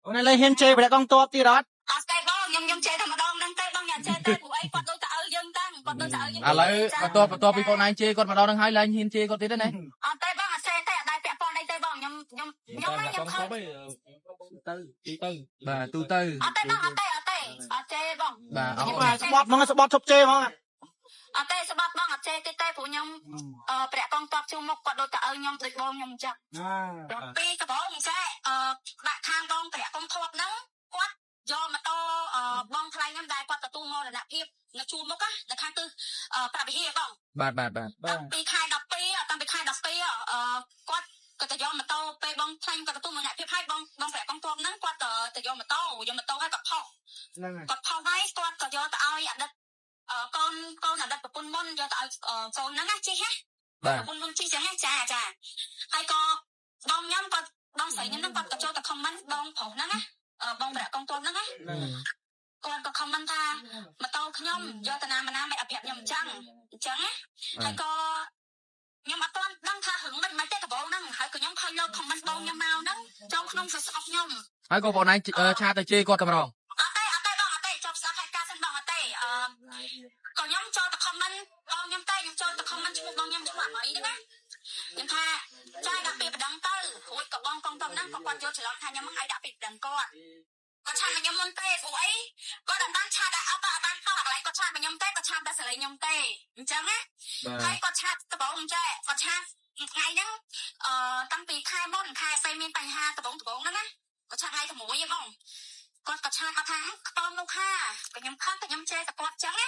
អូនឯងលែងហ៊ានជេរប្រាក់កងតបទៀតអត់ អត់ទេបងខ្ញុំជេរតែម្ដងហ្នឹងទេបងខ្ញុំជេរទេព្រោះអីគាត់ដូចតែឲ្យយើងតាំងគាត់ដូចតែឲ្យយើង ឥឡូវបន្ទាប់ពីបងឯងជេរគាត់ម្ដងហ្នឹងហើយលែងហ៊ានជេរគាត់ទៀតទេណា អត់ទេបងអត់ជេរទេអត់ដែរពាក់ព័ន្ធអីទេបងខ្ញុំខ្ញុំខ្ញុំខ្ញុំខំ ទៅទៅបាទទូទៅ អត់ទេបងអត់ទេអត់ទេអត់ជេរបង បាទអរគុណ ស្បត់ហ្មងស្បត់ឈប់ជេរហ្មង អត់ទេស្បត់បងអត់ជេរទៀតទេព្រោះខ្ញុំអឺប្រាក់កងតបជួមុខគាត់ដូចតែឲ្យខ្ញុំដូចបងខ្ញុំអញ្ចឹងពីកបងចេះអឺដាក់ខាងបងប្រាក់កងធប់ហ្នឹងគាត់យកម៉ូតូបងថ្លៃខ្ញុំដែលគាត់ទទួលមរណភាពនៅជួមុខណានៅខាងទិសប្រាប់វិហារបង បាទបាទបាទ បាទ ពីខែ12តាំងពីខែ12អឺគាត់ក៏ទៅយកម៉ូតូពេលបងថ្លៃគាត់ទទួលមរណភាពហើយបងបងប្រាក់កងធប់ហ្នឹងគាត់ទៅយកម៉ូតូយកម៉ូតូហើយគាត់ផុស ហ្នឹងហើយ គាត់ផុសហើយគាត់ក៏យកទៅឲ្យអតីតកូនកូនអតីតប្រពន្ធមុនយកទៅឲ្យកូនហ្នឹងណាជិះណា បាទ ប្រពន្ធមុនជិះចឹងណាចាចាហើយក៏បងខ្ញុំគាត់បងស្រីខ្ញុំហ្នឹងគាត់ក៏ចូលទៅ comment បងប្រុសហ្នឹងណាបងប្រាក់កងទ័ពហ្នឹងណាគាត់ក៏ comment ថាម៉ូតូខ្ញុំយកទៅណាមកណាមិនអត់ប្រាប់ខ្ញុំអញ្ចឹងអញ្ចឹងណាហើយក៏ខ្ញុំអត់ទាន់ដឹងថារឿងមិនមិនទេដំបូងហ្នឹងហើយក៏ខ្ញុំឃើញលើ comment បងខ្ញុំមកហ្នឹងចូលក្នុង Facebook ខ្ញុំ ហើយក៏បងឯង chat ទៅជេរគាត់តែម្ដង អត់ទេអត់ទេបងអត់ទេចប់ស្ដាប់ហេតុការណ៍សិនបងអត់ទេអឺក៏ខ្ញុំចូលទៅ comment បងខ្ញុំទេខ្ញុំចូលទៅ comment ឈ្មោះបងខ្ញុំឈ្មោះអាមីហ្នឹងណាខ្ញុំថាចាយដាក់ពីប្តឹងទៅរួចក៏បងកងតំហ្នឹងក៏គាត់យកច្រឡំថាខ្ញុំហ្នឹងឲ្យដាក់ពីប្តឹងគាត់គាត់ chat មកខ្ញុំមុនទេព្រោះអីគាត់អត់បាន chat ដាក់អត់បានខុសកន្លែងគាត់ chat មកខ្ញុំទេគាត់ chat តែសលេងខ្ញុំទេអញ្ចឹងណា បាទ ហើយគាត់ chat ដំបូងចេះគាត់ chat ថ្ងៃហ្នឹងអឺតាំងពីខែមុនខែផ្សេងមានបញ្ហាដំបូងដំបូងហ្នឹងណាគាត់ chat ថ្ងៃតែមួយឯងបងគាត់ក៏ chat គាត់ថាខ្ពើមលោកហាក៏ខ្ញុំខឹងក៏ខ្ញុំជេរតែគាត់ចឹងណ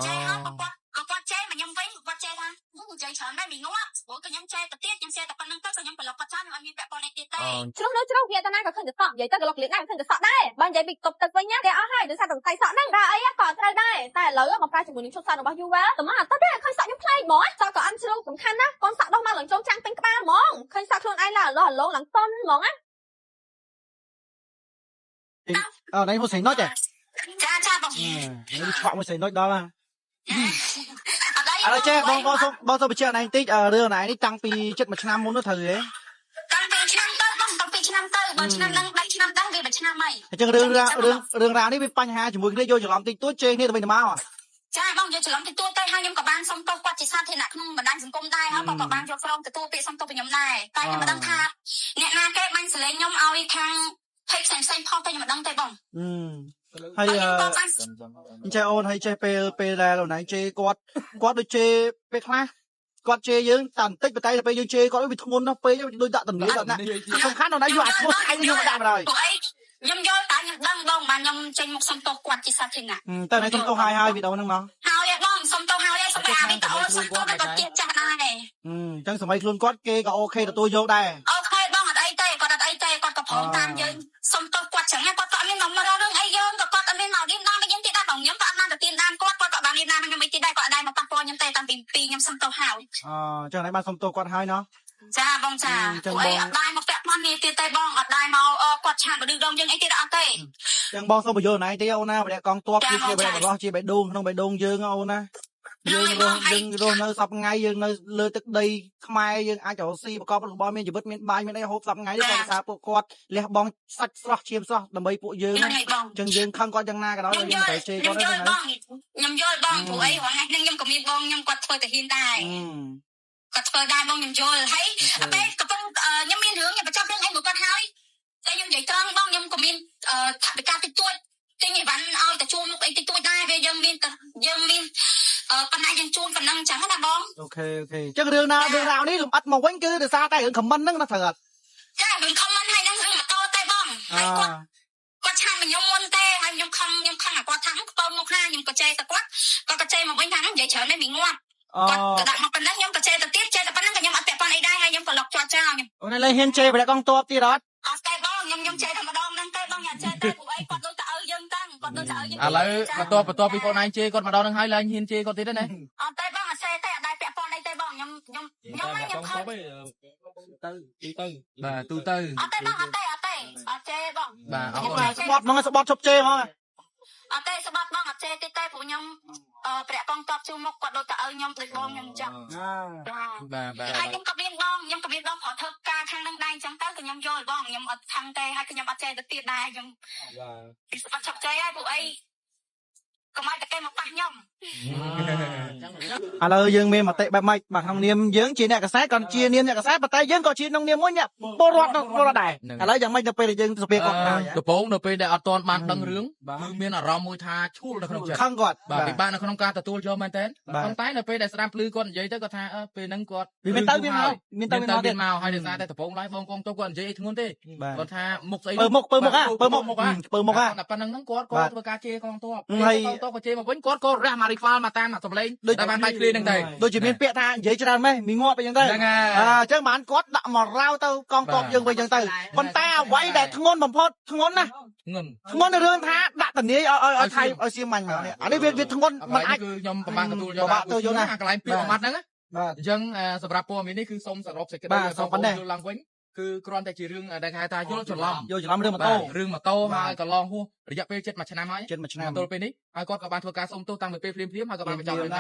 ាជេរហើយក៏គាត់ក៏គាត់ជេរមកខ្ញុំវិញគាត់ជេរថានិយាយច្រើនដែរមីងាប់ព្រោះក៏ខ្ញុំជេរទៅទៀតខ្ញុំជេរតែប៉ុណ្្នឹងទៅក៏ខ្ញុំប្លុកគាត់ចោលខ្ញុំអត់មានពាក់ព័ន្ធអីទៀតទេ អូ ជ្រុះនៅជ្រុះវាតាណាក៏ឃើញតែសក់និយាយទៅក៏លុកលៀកដែរឃើញតែសក់ដែរបើនិយាយពីកប់ទឹកវិញណាគេអស់ហើយដោយសារតែសរសៃសក់ហ្នឹងតែអីក៏ត្រូវដែរតែឥឡូវមកប្រើជាមួយនឹងឈុតសក់របស់ Yuwell តែមកអត់ទៅទេឃើញសក់ខ្ញុំប្លែកហ្មងសក់ក៏អន់ជ្រុះសំខាន់ណាកូនសក់ដោះមកឡើងចូលចាំងពេញក្បាលហ្មងឃើញសក់ខ្លួនឯងឡើងលោះលោឡើងតុនហ្មងណា អឺនេះមួយស្រីនុចហ៎ ចាចាបង នេះឆ្វាក់មួយស្រីនុចដល់ហើយ អត់អី ឥឡូវចេះបងបងសុំបងសុំបញ្ជាក់ណៃបន្តិចរឿងណៃនេះតាំងពីចិត្តមួយឆ្នាំមុនទៅត្រូវទេ តាំងពីឆ្នាំទៅបងតាំងពីឆ្នាំទៅបើឆ្នាំហ្នឹងដាច់ឆ្នាំតាំងវាមួយឆ្នាំហើយ អញ្ចឹងរឿងរឿងរឿងរ៉ាវនេះវាបញ្ហាជាមួយគ្នាយកច្រឡំតិចតួចជេរគ្នាទៅវិញទៅមក ចាបងយកច្រឡំតិចតួចទៅហើយខ្ញុំក៏បានសុំទោសគាត់ជាសាធារណៈក្នុងបណ្ដាញសង្គមដែរហើយគាត់ក៏បានយកស្រោមទទួលពាក្យសុំទោសពីខ្ញុំដែរតែខ្ញុំមិនដឹងថាអ្នកណាគេបាញ់សលេងខ្ញុំឲ្យខាង page ផ្សេងផ្សេងផុសទៅខ្ញុំមិនដឹងទេបង ហើយ ខ្ញុំក៏បាន អញ្ចឹងអូនហើយចេះពេលពេលដែលអូនឯងជេរគាត់គាត់ដូចជេរពេលខ្លះគាត់ជេរយើងតែបន្តិចប៉ុន្តែពេលយើងជេរគាត់វាធ្ងន់ណាស់ពេកដូចដាក់តម្លៀដាក់ណាសំខាន់អូនឯងយកអាឈ្មោះឯងខ្ញុំដាក់មកហើយ ព្រោះអីខ្ញុំយល់តែខ្ញុំដឹងបងបានខ្ញុំចេញមុខសុំទោសគាត់ជាសាធារណៈ តែណៃសុំទោសហើយហើយវីដេអូហ្នឹងមក ហើយបងសុំទោសហើយសុំអាវីដេអូសុំទោសតែគាត់ជាចាស់ដែរ អញ្ចឹងសម័យខ្លួនគាត់គេក៏ OK ទទួលយកដែរ OK បងអត់អីទេគាត់អត់អីទេគាត់ក៏ព្រមតាមយើងសុំទោសគាត់ចឹងគាត់ក៏អត់មានមករករឿងអីយើងក៏គាត់អត់មានមករៀនតាមខ្ញុំទៀតដែរបងខ្ញុំក៏អត់បានទៅទៀនតាមគាត់គាត់ក៏បានរៀនតាមខ្ញុំអីទៀតដែរគាត់អត់ដែរមកប៉ះពាល់ខ្ញុំទេតាំងពីពីខ្ញុំសុំទោសហើយ អញ្ចឹងណៃបានសុំទោសគាត់ហើយណោះ ចាបងចាពួកអីអត់ដែរមកពាក់ព័ន្ធនេះទៀតទេបងអត់ដែរមកគាត់ chat មកឌឺដងយើងអីទៀតអត់ទេ ចឹងបងសូមបញ្យល់ណៃទេអូនណាម្នាក់កងទ័ពគឺជាបរោះជាបេះដូងក្នុងបេះដូងយើងអូនណាយើងរស់យើងរស់នៅសប្ងៃយើងនៅលើទឹកដីខ្មែរយើងអាចរកស៊ីប្រកបរបរមានជីវិតមានបាយមានអីហូបសប្ងៃនេះក៏ដោយសារពួកគាត់លះបង់សាច់ស្រស់ឈាមស្រស់ដើម្បីពួកយើង ហ្នឹងហើយបង ចឹងយើងខឹងគាត់យ៉ាងណាក៏ដោយ ខ្ញុំ យើង យល់ ខ្ញុំ មិនត្រូវជេរគាត់ទេណា យល់បងខ្ញុំយល់បងព្រោះអីរាល់ថ្ងៃហ្នឹងខ្ញុំក៏មានបងខ្ញុំគាត់ធ្វើតាហ៊ានដែរគាត់ធ្វើដែរបងខ្ញុំយល់ហើយពេលកំពុងខ្ញុំមានរឿងខ្ញុំបញ្ចប់រឿងអីមួយគាត់ហើយតែខ្ញុំនិយាយត្រង់បងខ្ញុំក៏មានថវិកាតិចតួចទិញអីវ៉ាន់ឲ្យតែជួលមុខអីតិចតួចដែរវាយើងមានយើងមានប៉ុណ្ណាយើងជួលប៉ុណ្ណឹងអញ្ចឹងណាបង OK OK ចឹងរឿងណារឿងរ៉ាវនេះលំអិតមកវិញគឺដោយសារតែរឿង comment ហ្នឹងណាត្រូវអត់ ចារឿង comment ហើយហ្នឹងរឿងម៉ូតូទេបងហើយគាត់គាត់ chat មកខ្ញុំមុនទេហើយខ្ញុំខឹងខ្ញុំខឹងអាគាត់ថាខ្ពើមមុខណាខ្ញុំក៏ជេរទៅគាត់គាត់ក៏ជេរមកវិញថានិយាយច្រើននេះមីងាប់ អូ គាត់ក៏ដាក់មកប៉ុណ្ណឹងខ្ញុំក៏ជេរទៅទៀតជេរតែប៉ុណ្ណឹងក៏ខ្ញុំអត់ពាក់ព័ន្ធអីដែរហើយខ្ញុំក៏លុកជាប់ចោលខ្ញុំ អូនឯងលែងហ៊ានជេរបរកងទ័ពទៀតអត់ អត់ទេបងខ្ញុំខ្ញុំជេរតែម្ដងហ្នឹងទេបងខ្ញុំជេរទេព្រោះអីគាត់ដូចតែឲ្យយើងតាំងគាត់ដូចតែឲ្យយើង ឥឡូវបន្ទាប់ពីបងឯងជេរគាត់ម្ដងហ្នឹងហើយលែងហ៊ានជេរគាត់ទៀតទេណា អត់ទេបងអត់ជេរទេអត់ដែរពាក់ព័ន្ធអីទេបងខ្ញុំខ្ញុំខ្ញុំខ្ញុំខំ ទៅទៅបាទទូទៅ អត់ទេបងអត់ទេអត់ទេអត់ជេរបង បាទអរគុណ ស្បត់ហ្មងស្បត់ឈប់ជេរហ្មង អត់ទេស្បត់បងអត់ជេរទៀតទេព្រោះខ្ញុំ ប្រាក់កងតបជួមុខគាត់ដូចតើឪខ្ញុំដូចបងខ្ញុំអញ្ចឹងចា បាទបាទ ហើយខ្ញុំក៏មានបងខ្ញុំក៏មានបងព្រោះធ្វើការខាងនឹងដែរអញ្ចឹងទៅខ្ញុំយល់បងខ្ញុំអត់ខឹងទេហើយខ្ញុំអត់ចេះទៅទៀតដែរខ្ញុំអត់ឆាប់ចេះហើយពួកអីកុំឲ្យតែគេមកប៉ះខ្ញុំ ឥឡូវយើងមានមតិបែបម៉េចបាទក្នុងនាមយើងជាអ្នកកសែតក៏ជានាមអ្នកកសែតប៉ុន្តែយើងក៏ជាក្នុងនាមមួយអ្នកពលរដ្ឋពលរដ្ឋដែរឥឡូវយ៉ាងម៉េចទៅពេលដែលយើងសុភាគាត់ហើយ ដំបូងនៅពេលដែលអត់ទាន់បានដឹងរឿងគឺមានអារម្មណ៍មួយថាឈួលនៅក្នុងចិត្ត ខឹងគាត់ បាទពិបាកនៅក្នុងការទទួលយកមែនតើប៉ុន្តែនៅពេលដែលស្ដាប់ភ្លឺគាត់និយាយទៅគាត់ថាពេលហ្នឹងគាត់ វាមានទៅមានមកមានទៅមានមកទៀត មកហើយដោយសារតែដំបូងឡើយបងកងទ័ពគាត់និយាយអីធ្ងន់ទេគាត់ថាមុខស្អី ពើមុខពើមុខអាពើមុខពើមុខអា តែប៉ុណ្្នឹងហ្នឹងគាត់ក៏ធ្វើការជេរកងទ័ពកងទ័ពក៏ជេរមកវិញគាត់ក៏រះមករីហ្វាល់មកតាមសម្លេងតែបានបាយឃ្លីហ្នឹងទៅ ដូចជាមានពាក្យថានិយាយច្រើនម៉េះមីងាប់អីចឹងទៅ ហ្នឹងហើយ អញ្ចឹងបានគាត់ដាក់មករ៉ាវទៅកងទ័ពយើងវិញចឹងទៅប៉ុន្តែអ្វីដែលធ្ងន់បំផុតធ្ងន់ណាស់ ងន់ ធ្ងន់នៅរឿងថាដាក់តនីឲ្យឲ្យថៃឲ្យសៀមមាញ់មកនេះអានេះវាធ្ងន់ មិន មិនអាច អាចគឺខ្ញុំប្រមាណទទួលយកអាកន្លែងពាក្យមួយម៉ាត់ហ្នឹង បាទ អញ្ចឹងសម្រាប់ព័ត៌មាននេះគឺសូមសរុបសេចក្តី បាទសូមប៉ុណ្ណេះ យល់ឡើងវិញគឺគ្រាន់តែជារឿងដែលគេហៅថាយល់ច្រឡំ យកច្រឡំរឿងម៉ូតូ បាទរឿងម៉ូតូហើយកន្លងហួសរយៈពេលជិត1ឆ្នាំហើយ ជិតមួយឆ្នាំ មកទល់ពេលនេះហើយគាត់ក៏បានធ្វើការសុំទោសតាំងពីពេលភ្លាមៗហើយក៏បានបញ្ចប់រឿង